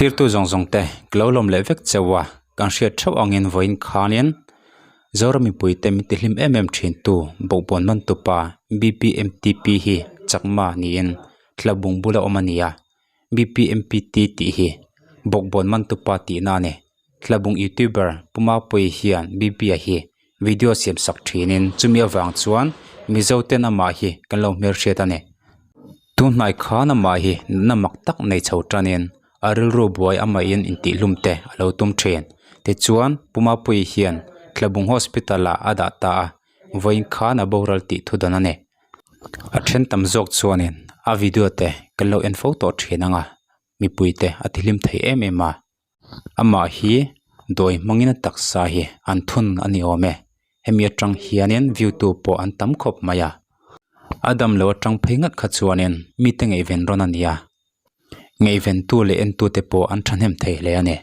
Thlirtu zawng zawng te ka lo lawm leh vek chauh a, kan hriat theuh angin vawiin khanin Zoram mipuite min tihlim em em thin tu Bawhbawn Mantupa BPMTP hi Chakma niin Tlabung bula awm a ni a, BPMPT tih hi Bawkbawn Mantupa tihna a ni. Tlabung youtuber Pu Mapuii hian BB-a hi video siam sak thinin chumi avang chuan Mizo ten amah hi kan lo hmelhriat a ni. Tun hnai khan amah hi natna mak tak nei chho tanin a rilru buai amahin intihlum te a lo tum thin. Tichuan Pu Mapuii hian Tlabung Hospital ah a dah ta a, vawiin khan a boral tih thu dan a ni. A then tam zawk chuanin a video te kan lo en fo tawh thin ang a, mipui te a tihlim thei em em a. Amah hi dawi hmangin a taksa hi an thun a ni awm e hemi atang hianin view tu pawh an tam khawp mai a a dam lo atang phei ngat kha chuanin mite ngaihven rawn a ni a ngaihven tu leh en tu te pawh an thahnem thei hle a ni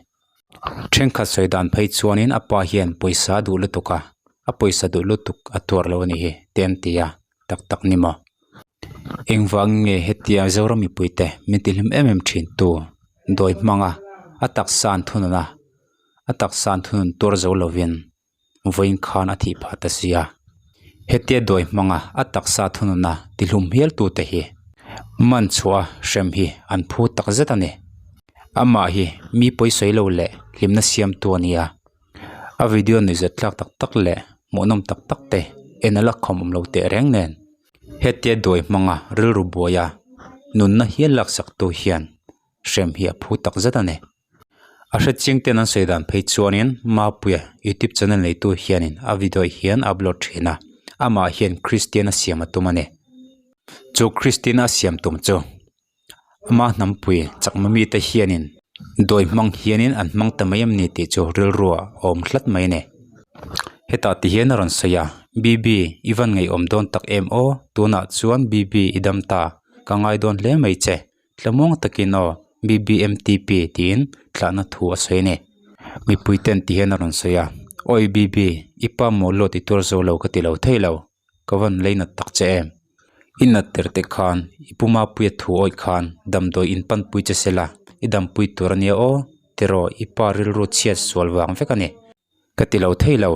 thenkhat sawi dan phei chuanin a pa hian pawisa a duh lutuk a a pawisa duh lutuk a tuar lo a ni hi te an ti a tak tak ni maw engvang nge hetia Zoram mipui te min tihlim em em thin tu dawi hmanga a taksa an thunun a a taksa an thunun tuar zo lovin vawiin khan a thih phah ta si a hetia dawi hmanga a taksa thunun a tihlum hial tu te hi man chhuah a hrem hi an phu tak zet a ni amah hi mi pawisawi lo leh hlimna siam tu a ni a. A video ni zet tlak tak tak leh hmuhnawm tak tak te en a la khawm awm lo teh reng nen hetia dawi hmanga rilru buaia nunna hial laksak tu hian hrem hi a phu tak zet a ni. A hre chiang ten an sawi dan phei chuanin Mapuia youtube channel neitu hianin a video hian a upload thin a, amah hian Christian a siam a tum a ni. Chu Christian a siam tum chu Ama hnampui chakma mite hianin dawi hmang hianin an hmang ta mai em ni tih chu rilru a awm hlat mai a ni. Hetah ti hian a rawn sawi a, BB i van ngeiawm dawn tak em aw, tunah chuan BB i dam ta, ka ngai dawn hle mai che, tlamuang takin aw BBMTP tiin thlahna thu a sawi a ni. Mipui ten ti hian a rawn sawi a, Awi BB, i pa maw lawt i tuar zo lo ka ti lo thei lo. Ka van leinat tak che em? I nat ter te khan i puma puia thu awih khan damdawi in panpui che sela i dampui tur ania aw tiraw i pa rilru chhiat sual vang vek a ni. Ka ti lo thei lo,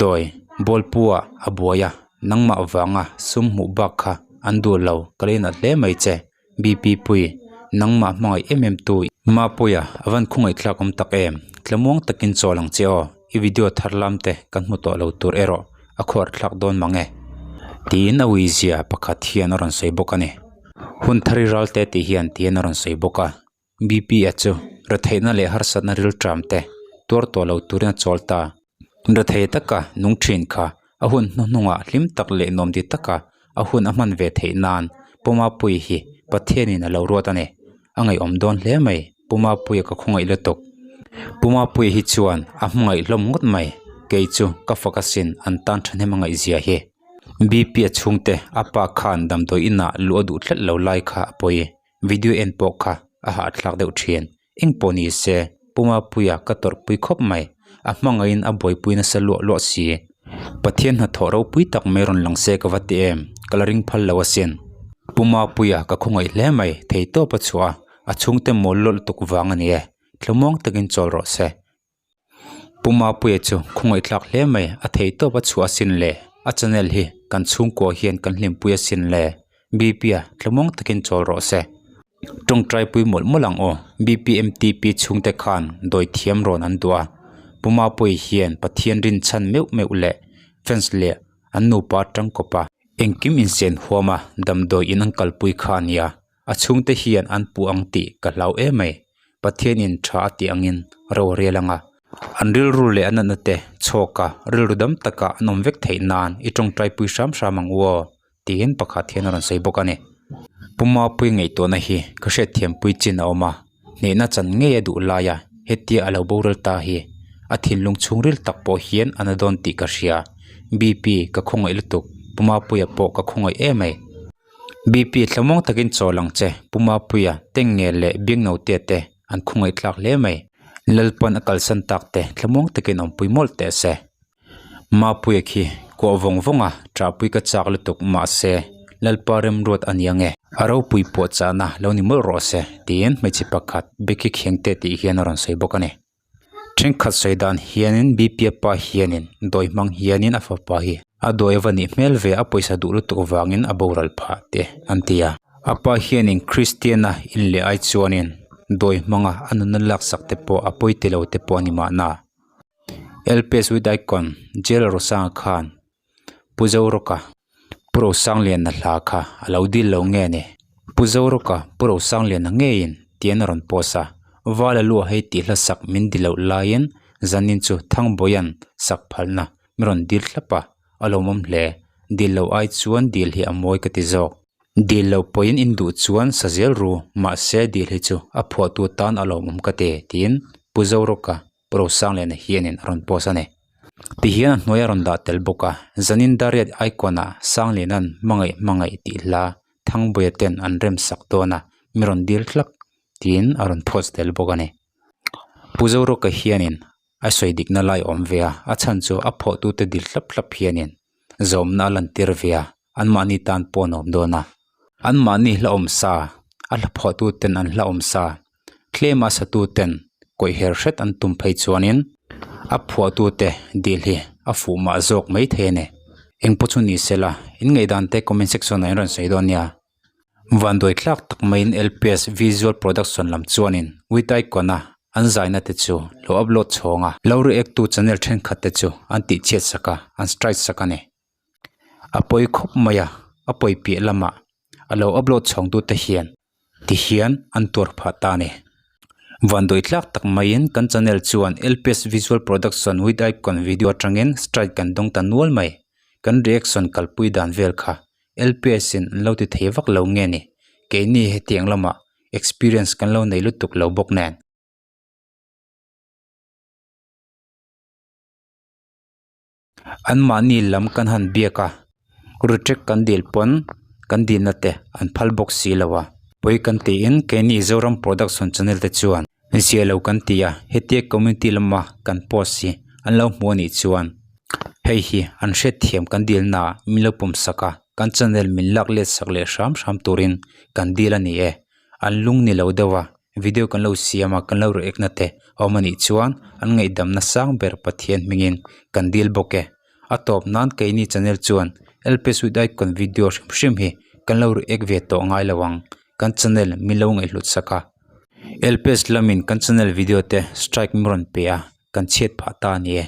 dawi bawlpua a buai a, nangmah vanga sum hmuh bak kha an duh lo ka leinat hle mai che BP pui, nangmah hmangaih em em tu Mapuia a van khawngaih thlak awm tak em? Tlamuang takin chawl ang che aw, i video thar lam te kan hmu tawh lo tur erawh a khuar thlak dawn mang e. Tiin a uizia pakhat hian a rawn sawi bawk a ni. Hun thar i ral te tih hian tiin a rawn sawi bawk a. BP a chu retheihna leh harsatna rilṭam te tuar tawh lo turin a chawl ta. Rethei taka nung thin kha a hun hnuhnungah hlim tak leh nuam ti taka a hun a hman ve theih nan Puma Puii hi Pathianin a lo ruat a ni. A ngaihawm dawn hle mai, Puma Puia ka khawngaih lutuk. Puma Puii hi chuan a hmangaih hlawm ngawt mai, kei chu ka fak asin an tan thahnem a ngaihzia hi. BP a chhungte a pa khan damdawi inah luh a duh tlat lo lai kha a pawi. Video en pawh kha a hahthlak deuh thin. Eng pawh ni se, Puma Puia ka tawrhpui khawp mai. A hmangaihin a buaipui nasa luah luah si. Pathian hnathawh ropui tak mai rawn lang se ka va ti em, ka la ring phal lo asin. Puma Puia ka khawngaih hle mai, thei tawp a chhuah a, a chhungte mawl lawlh tuk vang a ni e. Thlamuang takin chawl rawh se. Pu Mapuia chu khawngaihthlak hle mai a thei tawp a chhuah asin le a channel hi kan chhungkua hian kan hlimpui asin le BP a thlamuang takin chawl rawh se tawngtai pui mawlh mawlh ang aw BPMTP chhungte khan dawi thiam rawn an duh a Pu Mapuia hian Pathian rinchhan meuh meuh leh fans leh an nupa atang kawp a engkim insen huam a damdawi in an kalpui kha a nia. A chhungte hian an puh ang tih ka hlau em mai. Pathianin tha a tih angin ro a rial ang a. An rilru leh a natna te chhawka rilru dam taka an awm vek theih nan i tawngtai pui hram hram ang u aw tiin pakhat hian a rawn sawi bawk a ni. Pu Mapui ngaihtuahna hi ka hriatthiam pui chin a awm a, hnehna chan ngei a duh laia hetia a lo boral ta hi a thinlung chhungril tak pawh hian a na dawn tih ka hria. BP ka khawngaih lutuk, Pu Mapuia pawh ka khawngaih em ai. BP thlamuang takin chawl ang che, Pu Mapuia, Tengngel leh Biangnotea te an khawngaih tlak hle mai. Lalpawn a kalsan tak te thlamuang takin awmpui mawlh teh se. Mapuia khi kuah vawng vawng a, ṭahpui ka chak lutuk mahse. Lalpa remruat a nia nge? A ropui pawh chahna lo ni mawlh rawh se, tiin hmeichhe pakhat Becky Khiangte tih hian a rawn sawi bawk a ni. Thenkhat sawi dan hianin Bipia pa hianin dawi hmang hianin a fapa hi a dawi ava nih hmel ve a pawisa duh lutuk vangin a boral phah te an ti a. A pa hianin Kristiana inleh ai chuanin dawi hmanga a nunna laksak te pawh a pawi ti lo te pawh a ni mahna. LPS with Icon Jail Rosanga khan Pu Zorawka Pu Rosangliana hla kha a lo dil lo nge ni? Pu Zorawka Pu Rosangliana ngeiin tian a rawn post a, Vala lua hei tih hla sak min di loh laiin zanin chu Thangbawia'n sak phalna mi rawn dil thlap a, a lawmawm hle. Dil loh ai chuan dil hi a mawi ka ti zawk. Dil loh pawhin in duh chuan sa zel ru, mahse dil hi chu a phuahtu tan a lawmawm ka ti, tiin Pu Zorawka Pu Rosangliana hianin a rawn post a ni. Tihian a hnuai a rawn dah tel bawk a, Zanin Dariat Icon-ah Sangliana'n hmangaih hmangaih tih hla Thangbuia ten an rem sak dawn a, mi rawn dil hlak tiin a rawn post tel bawk a ni. Pu Zorawka hianin a sawi dikna lai awm ve a, a chhan chu a phawhtute dil hlap hlap hianin zawmna a lantir ve a, anmahni tan pawh an awm dawn a. Anmahni hla awm sa, a hla phawhtuten an hla awm sa Tlema satuten kawih her hret an tum phei chuanin a phuahtute dil hi a fuh mah zawk mai thei a ni. Engpawh chu ni sela, in ngaihdan te comment section ah in rawn sawi dawn nia. Vanduai tlak tak maiin LPS Visual Production lam chuanin Witaikon a an zaina te chu lo upload chhawng a, lo react tu channel thenkhat te chu an tih chhiat sak a, an strike sak a ni. A pawi khawp mai a, a pawi piah lamah a lo upload chhawng tute hian ti hian an tuar phah ta a ni. Vanduai tlak tak maiin kan channel chuan LPS Visual Production with Icon video atangin strike kan dawng ta nual mai. Kan reaction kalpui dan vel kha LPS in an lo ti thei vak lo nge ni? Keini hetiang lamah experience kan lo nei lutuk lo bawk nen. Anmahni lam kan han biak a, retract kan dil pawn kan dilna te an phal bawk si lo a. Pawi kan tiin keini Zoram Production channel te chuan zia lo kan ti a, hetia community lama kan post hi an lo hmu anih chuan hei hi an hriatthiam kan dilna ah min lo pawm sak a, kan channel min lak let sak leh hram hram turin kan dil a ni e. An lung ni lo deuh a, video kan lo siam a, kan lo react na te a awm anih chuan an ngaihdamna sang ber Pathian hmingin kan dil bawk e. A tawp nan keini channel chuan LPS with Icon video hrim hrim hi kan lo react ve tawh ngai lo ang, kan channel min lo ngaihhlut sak a. LPS lamin kan channel video te strike min rawn pe a, kan chhiat phah ta a ni e.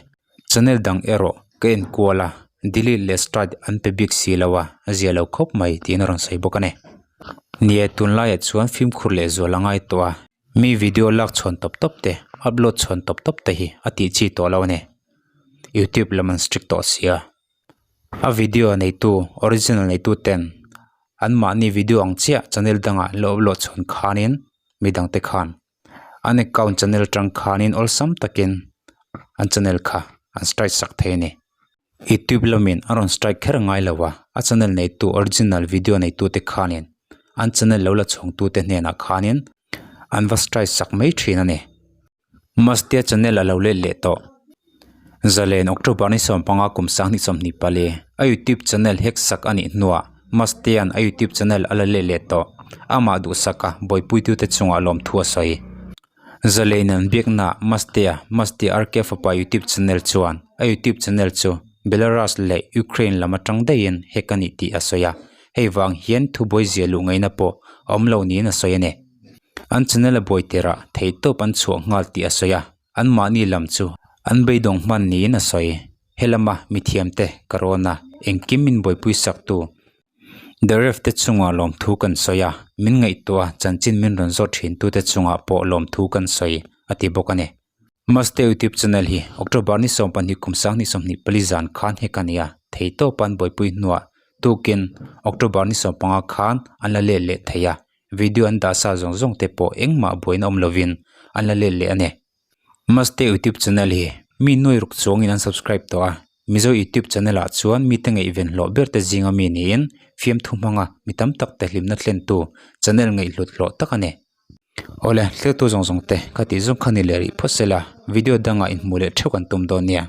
Channel dang erawh ka en kual a, delete leh strike an pe bik si lo a, a zia lo khawp mai tiin a rawn sawi bawk a ni. Nia tunlaiah chuan fimkhur leh zual a ngai tawh a, mi video lak chhawn tawp tawp te, upload chhawn tawp tawp te hi a tih chi tawh lo a ni. Youtube lam an strict tawh sia. A video neitu, original neitu ten anmahni video ang chiah channel dangah an lo upload chhawn khanin midangte khan an account channel atang khanin awlsam takin an channel kha an strike sak thei a ni. Youtube lamin a rawn strike kher ngai lo a, a channel neitu original video neitu te khanin an channel lo la chhawng tute hnenah khanin an va strike sak mai thin a ni. Mastea channel a lo let leh tawh. Zalen October ni 15 kum 2024 a YouTube channel hack sak a nih hnuah Mastea'n a YouTube channel a la let leh tawh. Amah duhsaka buaipuitute chungah lawmthu a sawi. Zalen an biaknaah Mastea, Mastea RK fapa YouTube channel chuan a YouTube channel chu Belarus leh Ukraine lam atang daihin hack a nih tih a sawi a. Hei vang hian thubuai zia luh ngaihna pawh a awm lo niin a sawi a ni. An channel a buai tirah theihtawp an chhuah nghal tih a sawi a, anmahni lam chu an beidawng hman niin a sawi. Helama mithiamte ka rawn a, engkim min buaipui saktu The Ref te chungah lawmthu kan sawi a, min ngaihtuah a chanchin min rawn zawt thintute chungah pawh lawmthu kan sawi a ti bawk a ni. Maste YouTube channel hi October ni 12 kum 2024 zan khan hek a ni a, theihtawp an buaipui hnuah tukin October ni 15 khan an la let leh thei a. Video an dah sa zawng zawng te pawh engmah buaina awm lovin an la let leh a ni. Maste YouTube channel hi mi nuai ruk chuangin an subscribe tawh a, Mizo YouTube channel ah chuan mite ngaihven hlawh ber te zinga mi niin fiamthu hmanga mi tam tak te hlimna thlentu channel ngaihhlut hlawh tak a ni. Awle, thiltu zawng zawng te ka tih zawng kha ni leh rih phawt sela, video dangah inhmuh leh theuh kan tum dawn nia.